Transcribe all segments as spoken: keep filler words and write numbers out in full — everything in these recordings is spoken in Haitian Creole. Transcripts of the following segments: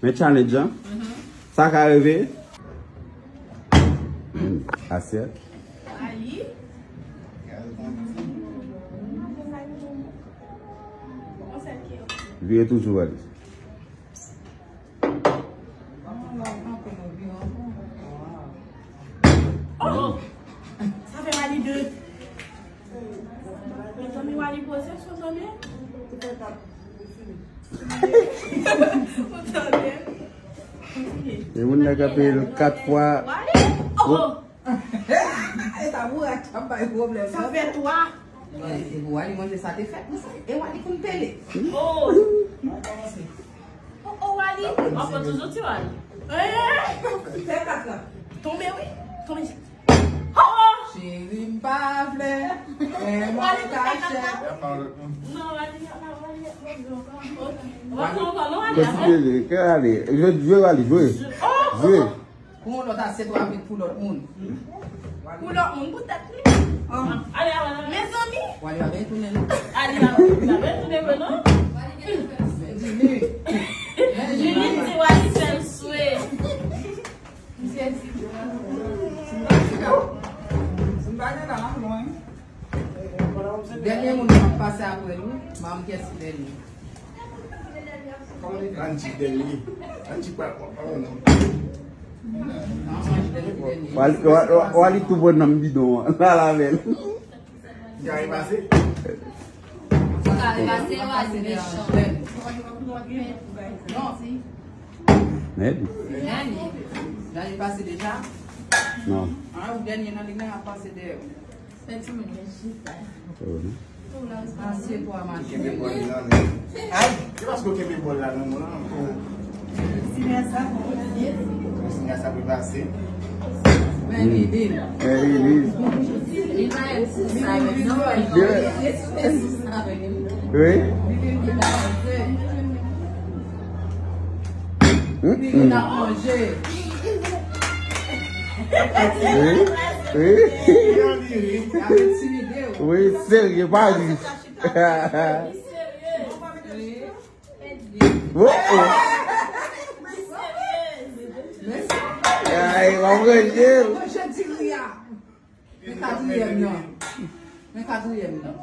Men challenge an. Sa ka rive. Asyèt. Vire toujou, Wally. Oh! Sa fè Wally de. Mezanmi, Wally poze sou zanmi. Ou tande? E moun nan kanpe l kat fwa. Wally! Oh! E ta bourad k ap bay pwoblèm. Sa fè twa. E pou Wally manje sa te fèt, non, sa. E Wally konn pele. Oh! Oh, oh, Wally. W ap pran toujou ti Wally. Eh! Fè kat la. Tonbe, wi. Tonbe. Oh! Cheri, m pa vle. Wè mwen kache. Non, Wally, Wally, Wally, Wally. Ok. W ap pran ankò, non, Wally. Kontinye, ke ale. Jwe, jwe, Wally, jwe. Oh! Jwe. Pou yon lòt asyèt w ap met pou lòt moun. Pou lòt moun, pou tèt li. Ale, ale, ale. Mezanmi. W ale pa gen tounen non. Ale, ale, pa gen tounen vre non. Jimmy. Jimmy di w ale fè l swe. M pa gen la, m lwen. Dènye moun k ap pase apre l wi. Manm kiyès ki dènye? Ann di dènye. Ann di pa, pa, pa, non. Wali, wa-, wa-, Wali tou bon nan bidon an. La, la, men. Gary pase? Gary pase, Wali mechan. Non. Maybe. Gary pase deja? Non. Ah, ou dènye nan lig la, ap pase dèyè. Fè timoun yo chita. Asye pou a mache. Kenbe bòl la, men. Ay, se paske w kenbe bòl la nan men w la ankò. Sinya sa pou pase. Sinya sa pou pase. Men vide. Men vide. Li pa eksiste avè m, non. Li pa eksiste avè m. Wi. Li pa eksiste. Li pa manje. Wi, wi. Wi, serye, pa ri. Oh, oh. Ay, w ap ranje l. Men katriyèm nan. Men katriyèm nan.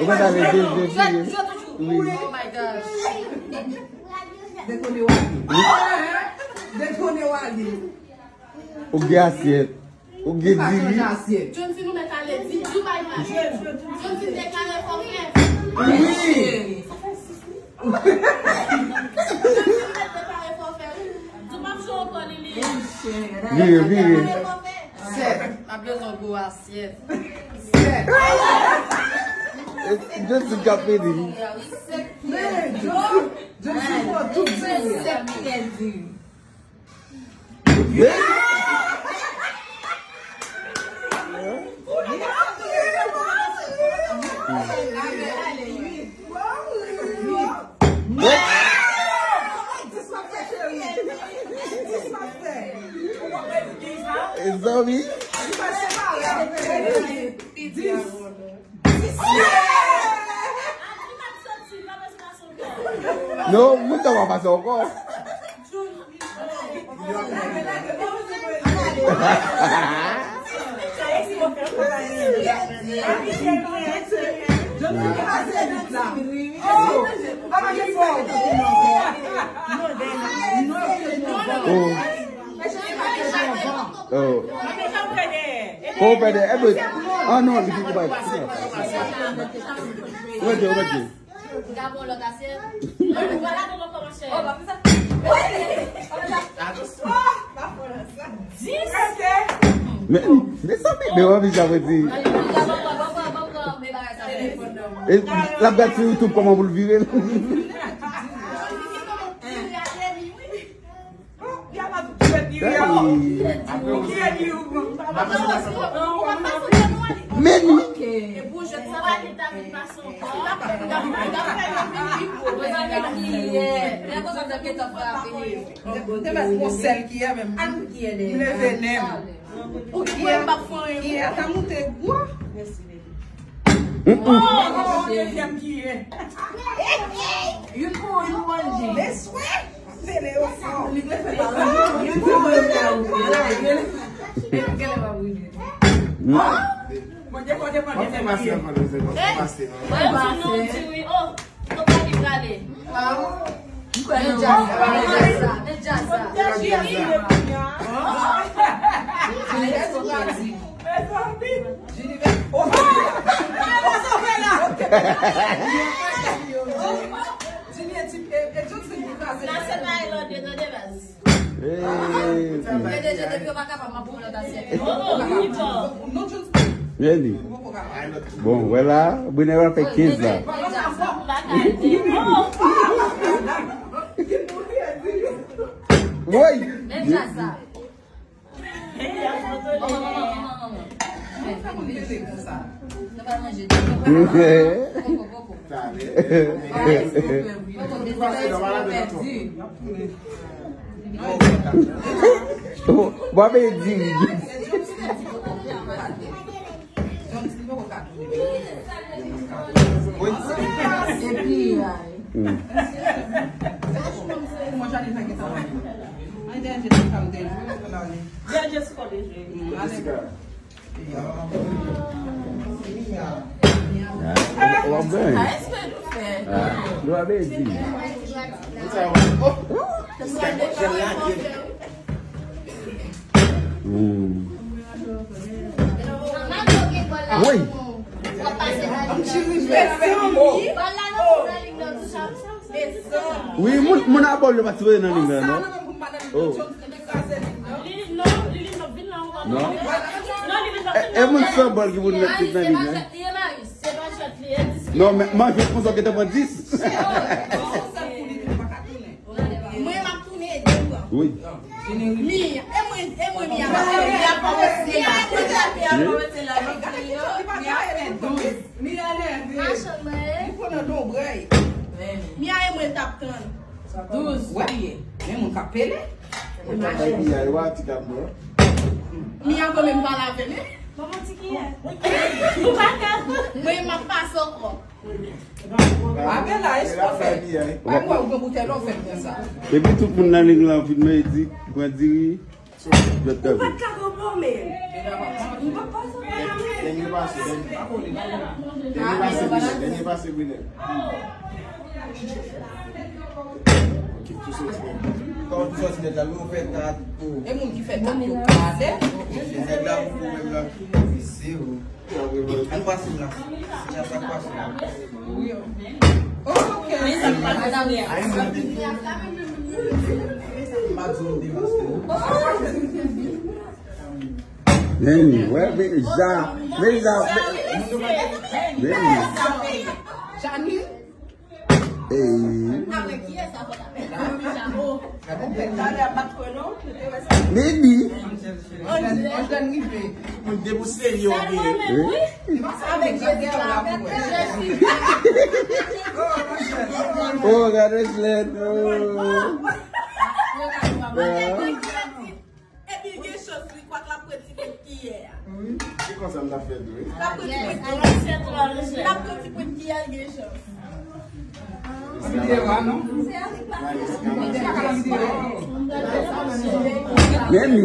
Ou pa ta vle jwe, jwe, jwe. Wi. Detone Wali. Detone Wali. Ou gen asyèt. Ou gen diri. Ou pa chanje asyèt. Johnson, ou mèt ale di, di w bay manje. Johnson deklare fòfè. Wi. Johnson mèt deklare fòfè. Di w p ap jwe ankò, Lili. Vire, vire. Deklare fòfè. Sèt. N ap bezwen gwo asyèt. Sèt. Johnson k ap pede. Sèt. Men, Johnson, Johnson pran tout diri. Sèt. Mezanmi. Non, moun sa pa pase ankò. Oh. Oh. Kò w pèdè, e bwè. Ah non, li pi bay. Ou mete, ou mete. Gabon, lòt asyèt. Vwala, nou kòmanse. Oh, pa fè sa. Dis. Men, men sa, men, men w anvi sa, mwen di. Gabon, Gabon, Gabon, Gabon, men bagay sa. E, l ap gad sou YouTube kòman pou l vire l. Men, E pou jwèt sa va li ta vin pase ankò. Li ta fè yon vin pi gwo. Mwen sa vin kiyè. Lè konsa sa gentan frape. Te mèt yon sèl kiyè menm. Ann kiyè de. M leve nen m. Ou kiyè m p ap fè anyen. Kiyè a ta moute gwo. Mèsi, baby. Oh, dezyèm kiyè. Youn pou ou, youn pou Angie. Mesye. Tele yo fò. Li vle fè pa la. Youn pou ou, youn pou ou. Gade, gade, pa bride. Mwen te konte pandan fè mache. Mwen fè mache. Mwen di nou di wi. Oh, nou pa li prale. Ah. Mwen kwè nan djaz. Nan djaz sa. Nan djaz sa. Jini, oh. Jini, e ti, e, e Johnson ki kraze. La se pa Elande, tande baz. Hey. Mwen deja depi yo pa kapab, m ap pran lòt asyèt. Oh, oh, wi, bon. Really? Bon, wè la, Brunella fè kenz la. Woy! Men djaz sa. Manman, manman, manman, manman. Nou pa manje. Poko, poko, poko. Bon, bon, ben, di. Epi, ay. Hmm. Jessica. Ah, w ap byen. Ah, nou ap byen di. Hmm. Woy. Wi, moun, moun a bòl yo pa tire nan lig la, non? Oh. Non? E, e moun san bòl ki pou met tout nan lig la? Non, men manje konsa ki te pran dis. Mwen, m ap tounen, ede m pran. Wi. Mi, e mwen, e mwen, mi a pa fè, mi a pa wè se la. Mi a pa wè se la. Gade ki jan li pa ka ede m pran. Mi a nève. Machann mwen. Li pran nan donbrèy. Mi a e mwen t ap tann. Douz. Wè, li ye. Men moun k ap pele. Mwen ta bay Mia, e wa ti gad mwen. Mia, mwen menm pa lave men. Manman ti kiyè. Ou pa ka. Mwen, m ap pase ankò. Abe la, espò fè. Pa mwen, ou gen boutèy la, ou fè m konsa. Epi tout moun nan lig lan fin men di, pran diri. Ou pa t ka pran men. Ou pa t ka pran men. Dènye pase, dènye. Dènye pase, Brunel. Dènye pase, Brunel. Kòman pou sòti nèt la, nou fè kat pou. E moun ki fè kat yo kalè. Nèg la pou pwoblèm la. Vise ou. Ann pase m la. Sa sa k pase la. Oh, ok. Ay, mwen te. M pa di w m te vase. Neni, wè, men ja, men ja, men. Jani? Ey. Avèk kiyès sa fò t apèl la? Baby. Moun te pou serye, ok. Wi. Avèk Jezi la. Oh, gade slèd, oh. Epi l gen chans, li kwak l ap pran ti pwen kiyè a. Wi. Se konsa m t ap fè tou, wi. L ap pran ti pwen kiyè a. L ap pran ti pwen kiyè a, l gen chans. Videyo a, non? Men li.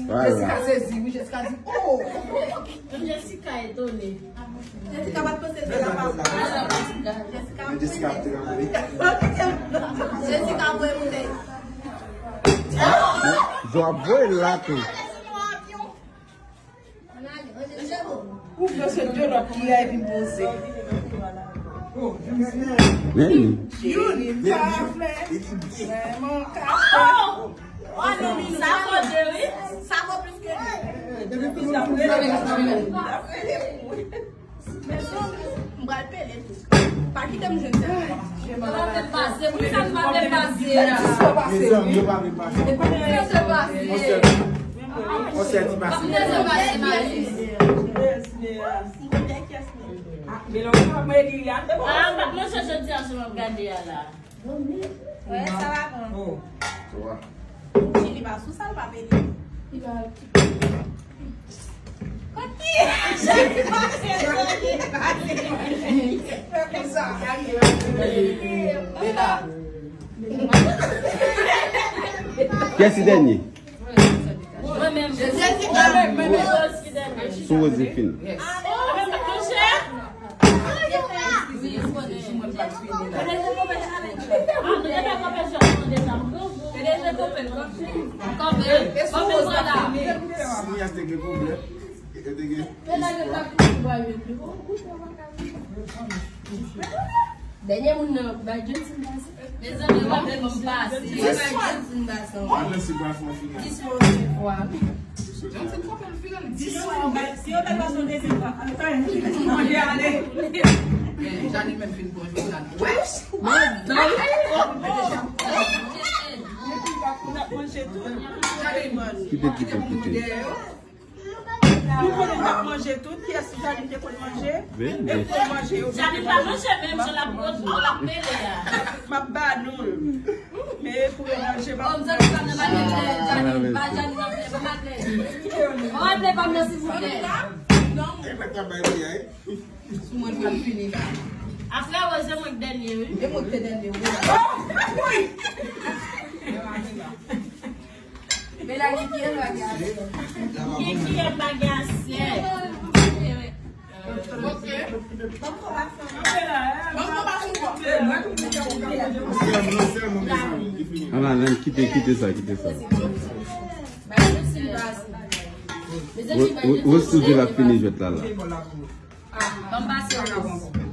Vwala. Jessica sezi, wi, Jessica di, oh! Menm Jessica etone. Jessica pa t panse se la pa. Jessica. Men Jessica ap tranble. Jessica voye boutèy. Yo ap voye l la tou. Ou pase de lòt ki a epi m poze. Men. Youn, pa vle. Vrèman, kache. Oh non, sa koze wi. Sa vo plis ke li. Mezanmi, m pral pele tou. Pa kite m jwenn sa. Mwen pa vle pase, wi, sa m pa vle pase la. Mezanmi, yo pa vle pase. Mwen pa vle pase. Konsèy ti pase. Mwen pa vle pase, Malis. Mwen pa vle pase. Ah, men lè w ap manje Liliane, te bon. Ah, m pa t manje jodi a, sou m ap gade a la. Wè, sa va bon. Oh. Sa va. Chili pa sou sa, l pa pede. Li pa. Kot ki? Chili pase, Chili pase. Fè konsa. Bela. Kiyès ki dènye? Mwen menm. Jezi ki dènye. Sou Wozefin. Dènye moun nan bay Johnson pase. Mezanmi, w ap fè m pase. Dis mwa. Dis mwa. Dis mwa. Dis mwa. Si yo ta pase yon dezyèm fwa, an ta yon manje ale. Janine menm fin pran jou la. Wè. Ou ap manje tout. Kite, kite, kite. Nou konnen n ap manje tout, kiyès Janine te konn manje? Vini. E pou manje yo. Janine pa manje menm jan l ap rod-, l ap mele a. M ap ba nou l. Men pou yo manje, m ap... Oh, m santi pa m nan maten lè, Janine. Ba Janine anple, pa maten. Anple pa m nan, silvouplè. Non. E pa ta bay li a, wi. Sou mwen, m ap fini la. Afrè, se mwen k dènye, wi. E mwen k te dènye, wi. Oh! Wi! Gen kiyè bagay asyèt. Ala, kite, kite sa, kite sa. Wè, wè, wè, si w di l ap fini jwèt la, la. Ban m pase w.